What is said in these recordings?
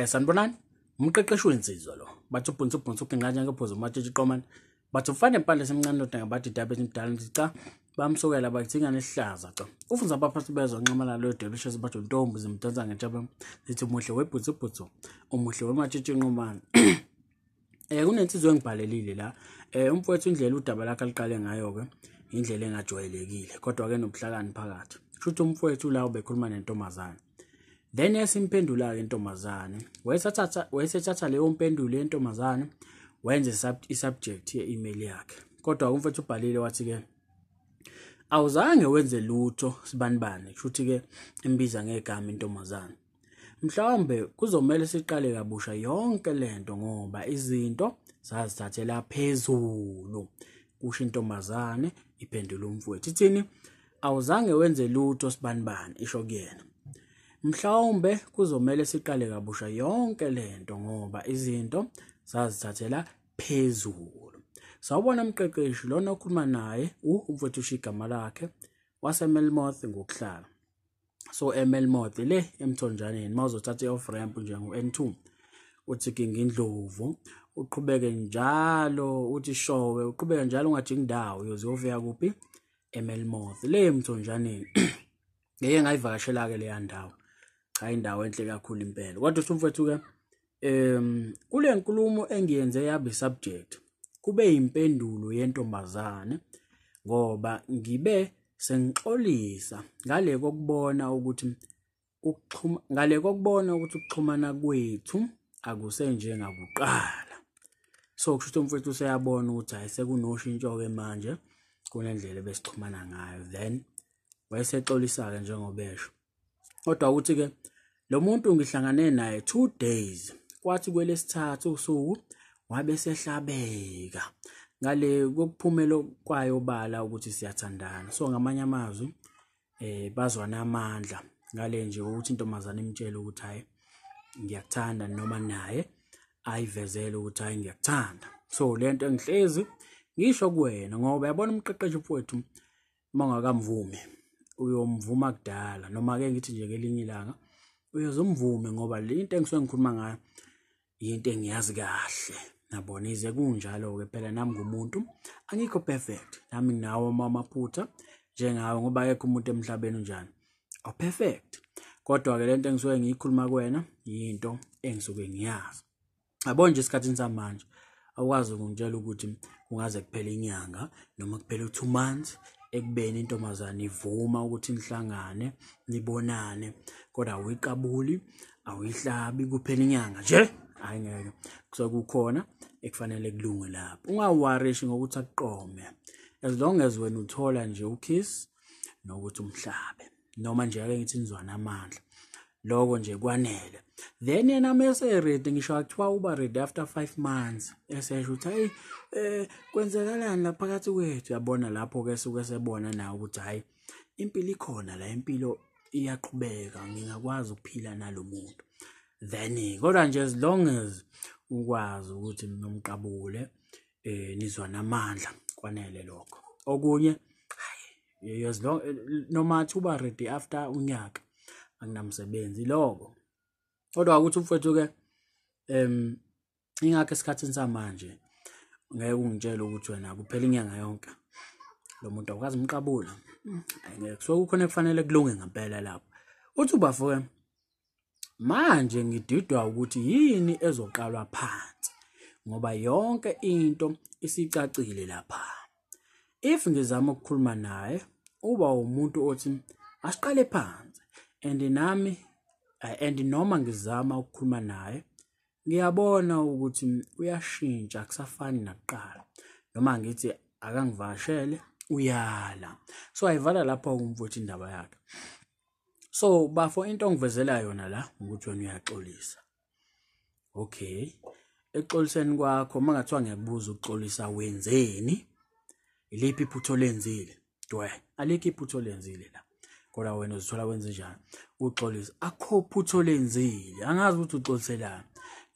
Sanibonani, umqeqeshi wensizwa lo. Bathi ubhunsu ubhunsu uginqanya ngephuzu umatshitshi qomane. Bathi ufane empande semncane lodwa ngabathi dabe emdala ngithi cha bamsukela bathi ingane esihlaza cha. Ufunza abaphathi bezwa nxamala lo debisha sibathi ntombi zimdansa ngentshaba zithi umuhle webhutsu bhutsu umuhle wematshitshi nqomane. Kunensizwa engibhalelile la. Umfowethu indlela udaba lakhe aliqale ngayo ke indlela engajwayelekile kodwa ke nobuhlakani phakathi. Kusho umfowethu la ubekhuluma nentombazane. Then yasimphendula ke intombazane. Wayesethatha leyo mpendulo yentombazane wenze i-subject ye-email yakhe. Kodwa umfowethu ubhalile wathi ke awuzange wenze lutho sibanibani, kusho ukuthi ke imbiza ngegama intombazane. Mhlawumbe kuzomela siqale kabusha yonke lento ngoba izinto zazithathela phezulu, kusho intombazane iphendula umfowethu. Ithini? Awuzange wenze lutho sibanibani, isho kuyena. Mhlawumbe kuzomela siqale kabusha yonke lento ngoba izinto zazithathela phezulu. Sawubona mqeqeshi, lona okhuluma naye umfowethu usho igama lakhe, waseMelmoth ngokuhlala. So eMelmoth le emthonjaneni mawuzothatha i-off ramp nje ngo-N2 uthi Gingindlovu uqhubeke njalo uthi Showe uqhubeke njalo ungajiki indawo uyoze uyofika kuphi eMelmoth le emthonjaneni. Ngeke ngayivakashela ke leya ndawo, cha indawo enhle kakhulu impela. Kodwa umfowethu ke kule nkulumo engiyenze yabe subject kube impendulo yentombazane ngoba ngibe sengixolisa ngale kokubona ukuthi ukuxhuma ngale kokubona ukuthi ukuxhumana kwethu akusenjengakuqala. So kusho ukuthi umfowethu useyabona ukuthi hayi sekunoshintsho ke manje kunendlela ebesixhumana ngayo, then wayesexolisa ke njengoba esho. Kodwa ukuthi ke lo muntu ngihlangane naye 2 days, kwathi kwelesithathu usuku wabe sehlabeka ngale kokuphumela kwayo bala ukuthi siyathandana. So ngamanye amazwi bazwana amandla ngale nje ukuthi intombazane imtshele ukuthi hayi ngiyakuthanda noma naye ayivezele ukuthi hayi ngiyakuthanda. So lento engihlezi ngisho kuwena ngoba yabona umqeqeshi mfowethu mangakamvumi uyomvuma kudala, noma ke ngithi nje ngelinye ilanga uyozomvume ngoba le into engisuke ngikhuluma ngayo into engiyazi kahle. Nabona ize kunjalo ke phela nami ngumuntu angikho perfect, nami nginawo amaphutha njengawe ngoba akekho umuntu emhlabeni unjani o perfect. Kodwa ke lento engisuke ngiyikhuluma kuwena into engisuke ngiyazi. Yabona nje esikhathini samanje awukwazi ukungitshela ukuthi kungaze kuphele inyanga noma kuphele 2 months ekubeni intombazane ivuma ukuthi nihlangane nibonane, kodwa awuyiqabuli awuyihlabi kuphela inyanga nje. Hayi ngeke, kusuke kukhona ekufanele kulunge lapho. Ungawarishi ngokuthi akuqome, as long as wena uthola nje ukiss nokuthi umhlabe noma nje ake ngithi nizwana amandla, lokho nje kwanele. Then yena mase ready, ngisho akuthiwa uba ready after 5 months esesho ukuthi hayi kwenzekalani la phakathi kwethu. Yabona lapho ke suke sebona nawe ukuthi hayi impilo ikhona la, impilo iyaqhubeka, ngingakwazi ukuphila nalomuntu. Then kodwa nje as long as ukwazi ukuthi nomqabule nizwana amandla kwanele lokho. Okunye hayi as long noma uba ready after unyaka akunamsebenzi lokho. Kodwa ukuthi umfowethu ke ingakho esikhathini samanje ngeke ungitshele ukuthi wena kuphela inyanga yonke lo muntu awukazi umqabula, ngeke. So kukhona kufanele kulunge ngempela lapho. Uthi ubafo ke manje ngididwa ukuthi yini ezoqalwa phansi ngoba yonke into isicacile lapha. If ngizama ukukhuluma naye uba umuntu othi asiqale phansi, and nami and noma ngizama ukukhuluma naye ngiyabona ukuthi uyashintsha akusafani nakuqala, noma ngithi akangivakashele uyala. So ayivala lapho umfowethu indaba yakhe. So bafo into ongivezela yona la ukuthi wena uyaxolisa. Okay, exoliseni kwakho mangathiwa ngiyakubuza ukuxolisa wenzeni, iliphi iphutha olenzile? Dwe, alikho iphutha olenzile la. Kodwa wena uzithola wenze njani uxolisa? Akho phutha olenzile, angazi ukuthi uxoliselani.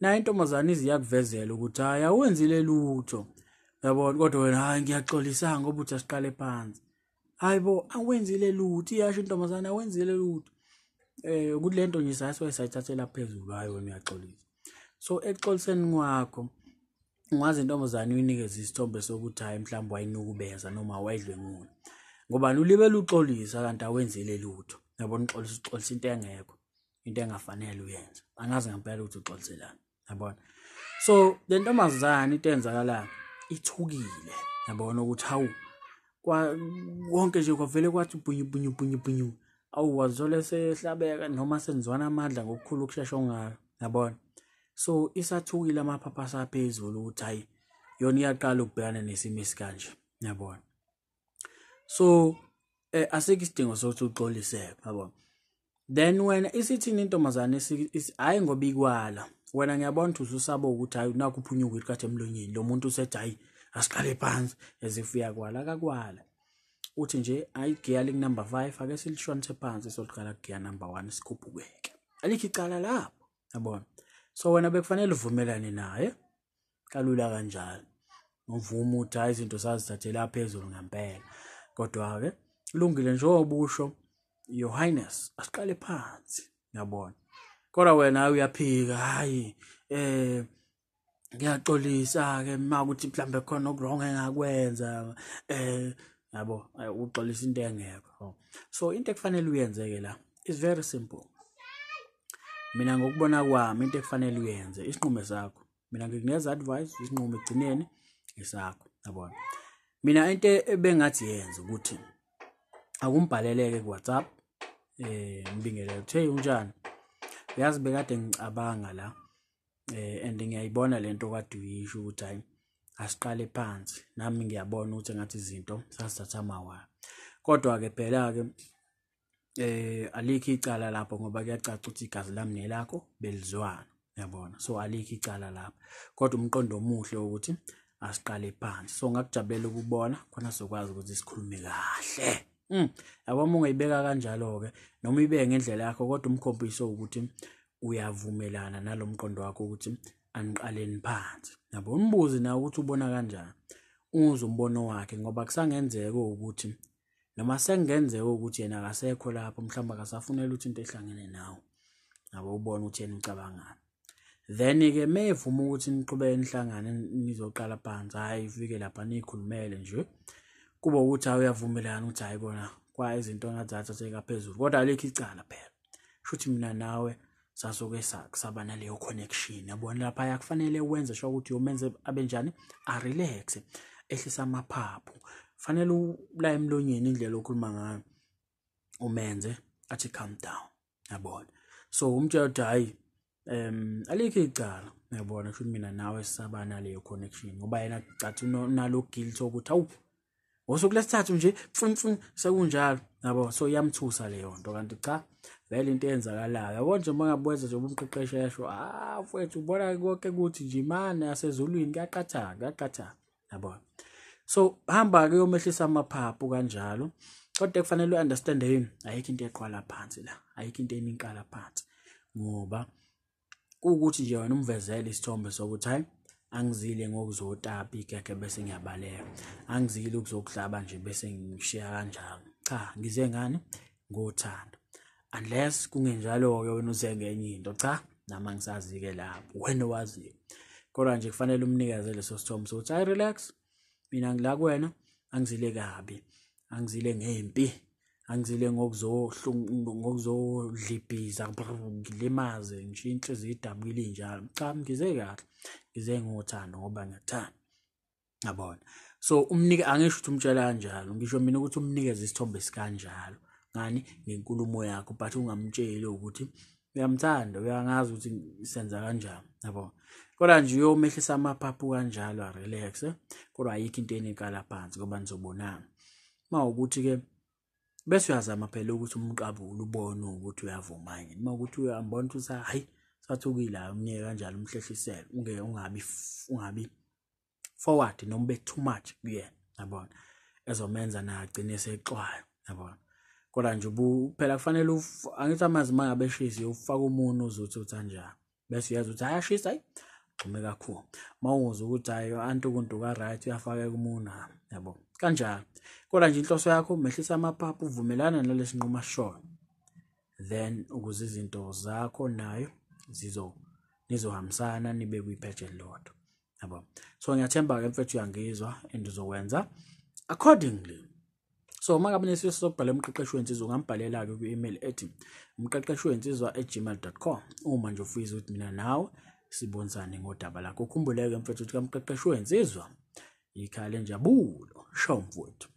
Naye intombazane iziyakuvezela ukuthi hayi awenzile lutho, yabona, kodwa wena hayi ngiyaxolisa ngoba uthi asiqale phansi. Hayi bo, awenzile lutho, iyasho intombazane awenzile lutho. Ukuthi lento nje sasuke sayithathela phezulu, hayi wena uyaxolisa. So ekuxoliseni kwakho ungaze intombazane uyinikeze isithombe sokuthi hayi mhlawumbe wayinukubeza noma wayidlwengula, ngoba ulibele uxolisa kanti awenzile lutho. Yabona, uxolisa uxolisa into engekho, into engafanele uyenze. Angazi ngempela ukuthi uxoliselani, yabona. So le ntombazane into eyenzakalayo ithukile, yabona ukuthi hawu konke nje kwavele kwathi bhunyu bhunyu bhunyu bhunyu, awu wazithola sehlabeka noma senzwana amandla ngokukhulu ukushesha ongaka, yabona. So isathukile, amaphaphu asaphezulu ukuthi hayi yona iyaqala ukubhekana nesimo esikanje, yabona. So asikho isidingo sokuthi uxoliseke, yabona. Then wena isithini intombazane, hhayi ngoba ikwala wena, ngiyabona ukuthi ususaba ukuthi hayi nakho uphunyuka iqatha emlonyeni lo muntu usethi hayi asiqale phansi, as if uyakwala. Akakwala, uthi nje hayi igiya liku-number 5, ake silishonise phansi soqala kugiya number 1 sikhuphukeke, alikho icala lapho, yabona. So wena bekufanele uvumelane naye kalula kanjalo, uvume ukuthi hayi izinto sazithathela phezulu ngempela, kodwa-ke kulungile njengoba usho Your Highness, asiqale phansi, yabona. Kodwa wena uyaphika, hayi ngiyaxolisa ke makuthi mhlambe khona oku-wrong engakwenza, yabo, uxolisa into engekho. So into ekufanele uyenze-ke la is very simple. Mina ngokubona kwami into ekufanele uyenze isinqumo sakho. Mina ngikunikeza advice, isinqumo ekugcineni esakho, yabona. Mina into ebengathi yenze ukuthi akumbhaleleke ku-WhatsApp, ngibingelele uthi hey unjani, uyazi bekade ngicabanga la, and ngiyayibona lento kade uyisho ukuthi hayi asiqale phansi, nami ngiyabona ukuthi engathi izinto sasithatha amawala, kodwa-ke phela-ke alikho icala lapho ngoba kuyacaca ukuthi igazi lami nelakho belizwana, yabona. So alikho icala lapho, kodwa umqondo omuhle ukuthi asiqale phansi. So ngakujabulela ukubona khona sizokwazi ukuthi sikhulume kahle. Yabo, uma ungayibeka kanjalo-ke noma uyibeke ngendlela yakho, kodwa umkhombise ukuthi uyavumelana nalo mqondo wakho ukuthi aniqaleni phansi, yabo. Umbuze nawe ukuthi ubona kanjani, uzwe umbono wakhe, ngoba kusangenzeka ukuthi noma sekungenzeka ukuthi yena akasekho lapho, mhlawumbe akasafunela ukuthi into ehlangene nawe, yabo, ubone ukuthi yena ucabangani. Then-ke mevuma ukuthi niqhubeke nihlangane nizoqala phansi, hhayi ufike lapha niyikhulumele nje, kube ukuthi hayi uyavumelana ukuthi hhayi kona kwa izinto engathi zathatheka phezulu, kodwa alikho icala phela. Shuthi mina nawe sasuke saba naleyo connection, yabona. Lapha kufanele wenze sure ukuthi uyomenze abe njani, a-relax, ehlise amaphaphu. Fanele la emlonyeni indlela okhuluma ngayo umenze athi calm down, yabona. So umtshela ukuthi hhayi alikho icala, yabona, kusho mina nawe sisaba naleyo connection, ngoba yena cathi unalo guilt ukuthi awu ngosuku lesithathu nje mfun sekunjalo, yabo. So iyamthusa leyo nto, kanti cha vele into eyenzakalayo, yabo. Nje uma ngabe wenza nje umqeqeshi esho, ah mfowethu ubona konke ukuthi nje imana yasezulwini kuyaqathaka kuyaqathaka, yabo. So hamba-ke uyomehlisa amaphaphu kanjalo, kodwa kufanele u-understand yini, ayikho into eqwala phansi la, ayikho into eniqala phansi, ngoba kuwukuthi nje wena umvezele isithombe sokuthi hayi angizile ngokuzotapa igege bese ngiyabaleka, angizile ukuzokuhlaba nje bese ngishiya kanjalo, cha ngize ngani ngothando, unless kungenjalo-ke wena uze ngenye into, cha nami angisazi-ke lapho, wena owaziyo. Kodwa nje kufanele umnikeze leso sithombe sokuthi hayi relax, mina ngila kuwena, angizile kabi, angizile ngempi, angizile ngokuzodlibhiza ngilimaze ngisho inhliziyo idabukile injalo, cha ngize kahle, ngize ngothando ngoba ngiyakuthanda, yabona. So umnike, angisho ukuthi umtshela kanjalo, ngisho mina ukuthi umnikeze isithombe esikanjalo ngani ngenkulumo yakho, but ungamtsheli ukuthi uyamthanda, uyangazi ukuthi senza kanjani, yabo. Kodwa nje uyomehlisa amaphaphu kanjalo a-relax, kodwa ayikho into eniqala phansi ngoba nizobonana. Uma ukuthi-ke bese uyazama phela ukuthi umqabule ubone ukuthi uyavuma yini, uma ukuthi uyambona ukuthi hayi sathukile, umnike kanjalo umhlehlisele, ungabi forward noma ube too much kuyena, yabona, ezomenza naye agcine esexwaya, yabona. Kodwa nje phela kufanele angithi amanzi uma ngabe eshisa ufaka umunwe uzothi uthi kanjani, bese uyazi ukuthi ayashisa, hayi gxume kakhulu. Uma uzwa ukuthi hayi antukuntu ka-right uyafakeka umunwe, yabo, kanjalo. Kodwa nje inhloso yakho mehlisa amaphaphu, uvumelana nalesi nqumo asishoyo, Then ukuze izinto zakho nayo zizo nizohambisana nibe kwipheji elilodwa, yabo. So ngiyathemba-ke mfethu uyangizwa and uzokwenza accordingly. So uma ngabe nesifiso sokubhala umqeqeshi wensizwa, ungambhalela-ke kwi-email ethi umqeqeshi wensizwa@gmail.com, uma nje ufisa ukuthi mina nawe sibonisane ngodaba lakho. Ukhumbuleke mfethu ukuthi kamqeqeshi wensizwa ikhaya lenjabulo. Sho mfowethu.